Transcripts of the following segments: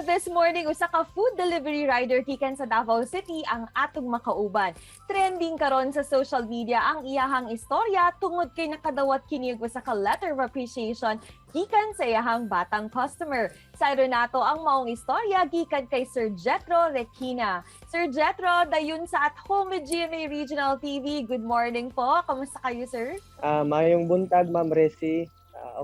This morning, usa ka food delivery rider gikan sa Davao City ang atong makauban. Trending karon sa social media ang iyahang istorya tungod kay nakadawat kini og usa ka letter of appreciation gikan sa iyahang batang customer. Sayron nato ang maong istorya gikan kay Sir Jetro Requina. Sir Jetro, dayon sa At Home with GMA Regional TV. Good morning po. Kamusta kayo, sir? Maayong buntag, Ma'am Resi.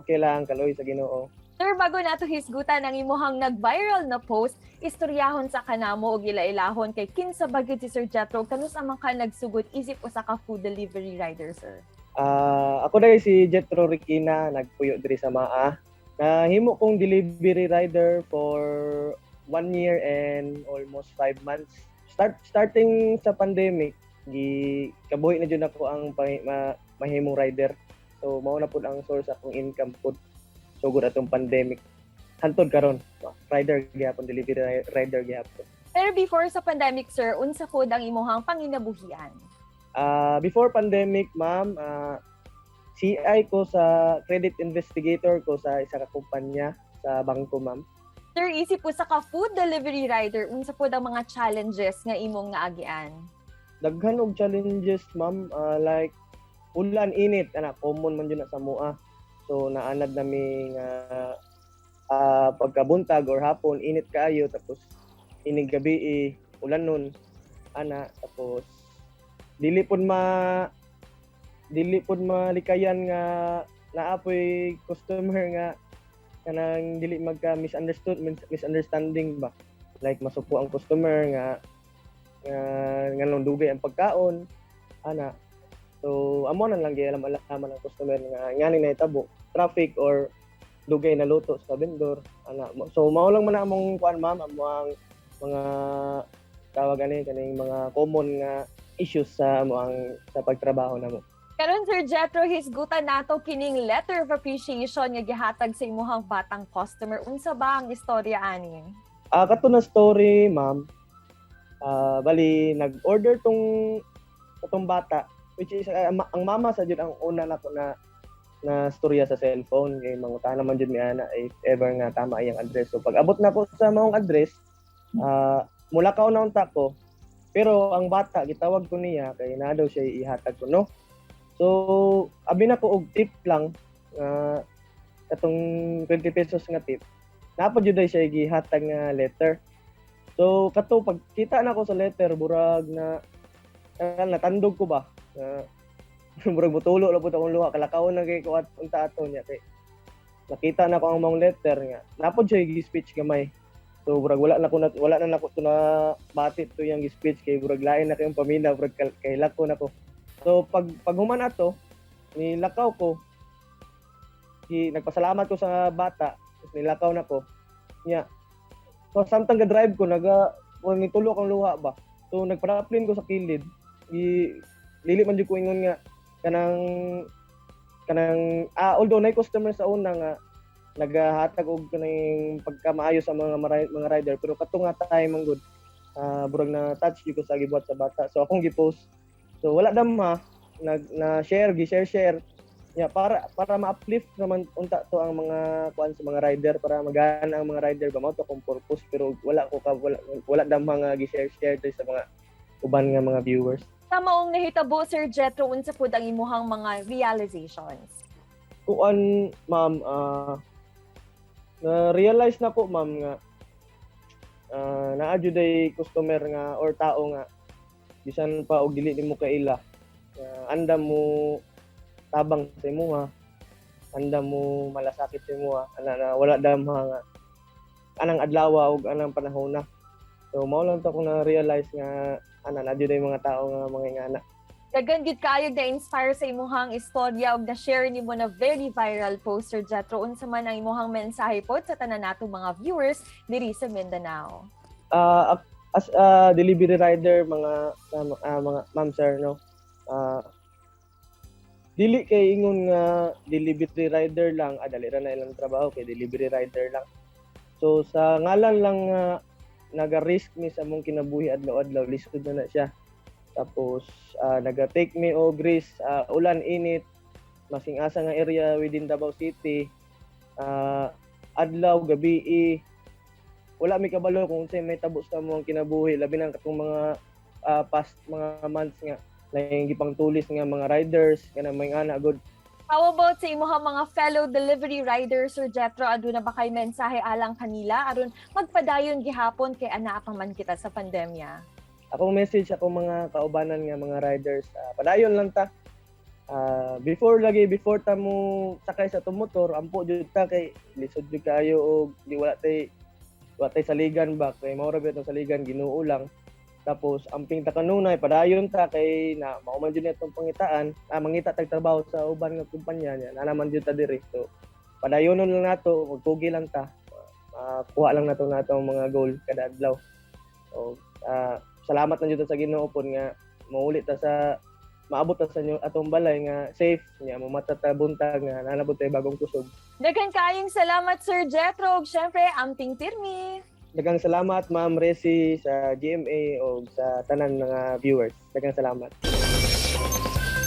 Okay lang, kaluoy sa Ginoo. Sir, bago nato hisgutan ang imuhang nag-viral na post, istoryahon sa kanamo og ila-ilahon kay kinsa ba gyud si Sir Jetro, kanus-a man ka nagsugod isip usa ka food delivery rider, sir? Ako dahil si Jetro Requina, nagpuyo diri sa Maa. Nahimo kong delivery rider for one year and almost 5 months. Starting sa pandemic, gi kabuhi na jud ako ang mahimong rider. So mao na pud ang source akong income pud sugod atong pandemic. Hantod karon, rider gihapon, delivery rider gihapon. Pero before sa pandemic, sir, unsa pod ang imuhang panginabuhian? Before pandemic, ma'am, CI ko sa credit investigator ko sa isa ka kumpanya sa bangko, ma'am. Sir, isip usa ka food delivery rider, unsa pod ang mga challenges nga imong naagian? Daghan og challenges, ma'am, like ulan, init, ana, common man jud na sa amoa. So naanad nami nga pagkabuntag or hapon init kaayo, tapos inig gabi eh, ulan nun ana, tapos dili pud malikayan nga naapoy customer nga kanang dili magka misunderstood misunderstanding ba, like masuko ang customer nga nganong dugay ang pagkaon ana. So amo na lang gialam alaman ang customer nga ngani nahitabo, traffic or dugay na luto sa vendor ana. So mao lang man among kuan, ma'am, amo ang mga tawag ani, kaning mga common nga issues sa amo ang sa pagtrabaho namo. Karon, Sir Jetro, hisgutan nato kining letter of appreciation nga gihatag sa imuhang batang customer. Unsa ba ang istorya ani? Kato na story, ma'am. Bali nag-order tong katong bata, which is ang mama sa jud ang una nako na na storya sa cellphone kay mangutana man jud mi ana if ever nga tama iyang address. So pag abot na ko sa maong address, mulakaw na unta ko. Pero ang bata gitawag ko niya kay naa daw siya ihatag ko, no. So abi na ko og tip lang nga katong 20 pesos nga tip. Naa pa jud siya gihatag nga letter. So kato pag kita na ko sa letter, burag na natandog ko ba? Na murag mutulo lang pud akong luha, kalakaw na kay ko at unta ato niya kay nakita na ko ang maong letter nga naa pod siya gi-speech gamay. So murag wala na nako to na bati to yang gi-speech kay murag lain na kayong paminaw, murag kay lako na ko. So pag paghuman ato, nilakaw ko, nagpasalamat ko sa bata, tapos nilakaw na ko nya. So samtang ga-drive ko, naga nitulo akong luha ba. So nagparaplin ko sa kilid. Gi dili man jud ko ingon nga kanang kanang although nay customer sa una nga nagahatag og kaning pagkamaayo sa mga rider, pero kato nga time man gud, burag na touch jud ko sa gibuhat sa bata. So akong gi-post, so wala damha, nag na share, gi share share nya para ma-uplift naman unta to ang mga kuan sa mga rider, para magana ang mga rider ba. Mao to akong purpose, pero wala ko ka wala, wala damha nga gi share share to sa mga uban nga mga viewers. Sa maong nahitabo, Sir Jetro, unsa pud ang imuhang mga realizations? Kuan, ma'am, na realize na ko, ma'am, nga naa juday customer nga or tao nga bisan pa og dili nimo kaila nga andam mo tabang sa imuha, andam mo malasakit sa imuha ana, na wala damha nga anang adlaw og anang panahon na. So mao lang to akong na-realize nga ana, naa juday mga tao nga mga ingana. Daghan gyud kaayo na-inspire sa imuhang istorya ug na-share nimo na very viral post, Sir Jetro. Unsa man ang imuhang mensahe pod sa tanan natong mga viewers diri sa Mindanao? As a delivery rider, mga ma'am, sir, no, dili kay ingon nga delivery rider lang, dali ra na ilang trabaho kay delivery rider lang. So sa ngalan lang nga naga-risk mi sa among kinabuhi adlaw-adlaw, lisod na na siya. Tapos naga-take mi og risk, ulan, init, masing asa nga area within Davao City, adlaw, gabi. Wala mi kabalo kung unsay mahitabo sa among kinabuhi, labi na katong mga past mga months nga naing gipangtulis nga mga riders kana may ana good. How about sa imuha mga fellow delivery riders, Sir Jetro? Aduna ba kay mensahe alang kanila aron magpadayon gihapon kay anaa pa man kita sa pandemya? Akong message akong mga kaubanan nga mga riders, padayon lang ta. Before lagi, before ta mo sakay sa atong motor, ampo jud ta kay lisod jud kaayo og di wala tay saligan ba, kay mao ra ba itong saligan, Ginoo lang. Tapos amping ta kanunay, padayon ta kay na mao man jud ni atong pangitaan, mangita tag trabaho sa uban nga kumpanya niya, na naman jud ta diri. So padayonon lang nato, magpugi lang ta. Makuha lang nato nato ang mga goal kada adlaw. So salamat na jud ta sa Ginoo pod nga mauli ta sa maabot ta sa inyo atong balay nga safe nya, mamata ta buntag nga naa na pod tay bagong kusog. Daghan kaayong salamat, Sir Jetro, ug syempre amping pirmi. Daghang salamat, Ma'am Resi, sa GMA o sa tanan mga viewers. Daghang salamat.